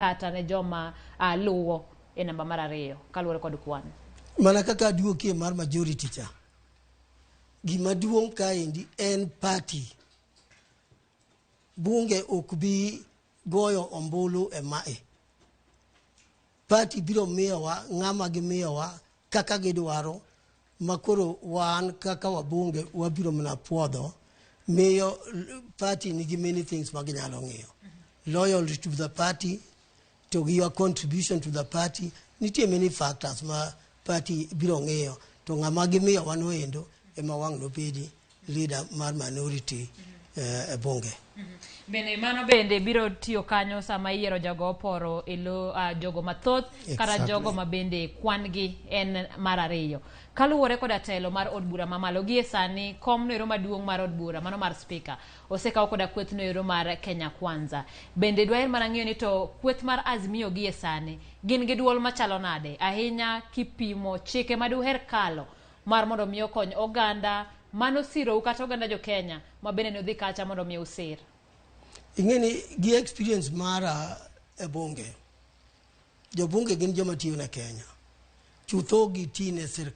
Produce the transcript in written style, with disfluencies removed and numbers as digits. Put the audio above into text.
Kata ne joma luwo e namba mar ariyo kaluwore kod kwan. Mana kaka aduokie mar majority cha, gima duong' kaendi en party. Bunge ok bi goyo ombulu e mae. Party biro miyowa ng'ama gimiyowa kaka gidwaro, makoro wan kaka wabunge wabiro mana puodho. Miyo party nigi many things ma ginyalo ng'iyo: loyalty to the party, to gi your contribution to the party. Nitie many factors ma party biro ng'iyo, to ng'ama gimiyo wanoendo ema wang' nobedi leader mar minority e bunge. Bende mano bende biro tiyo kanyo sama iyiero jogo oporo e lo jogo mathoth kata jogo ma bende kwan gi en mar ariyo. Kaluwore koda telo mar od bura mamalo gie sani, kom noero maduong' mar od bura mano mar speaker osekaw koda kweth noero mar Kenya Kwanza. Bende dwaher mana ng'eyo ni to kweth mar Azimio gie sani gin gi duol machalo nade ahinya kipimo chike maduher kalo mar mondo mi okony oganda mano sirou kata oganda jo Kenya ma bende nodhi kacha mondo mi usir. Ing'e ni gi experience mara e bunge, jobunge gin joma tiyo ne Kenya chutho, giti ne sirkal.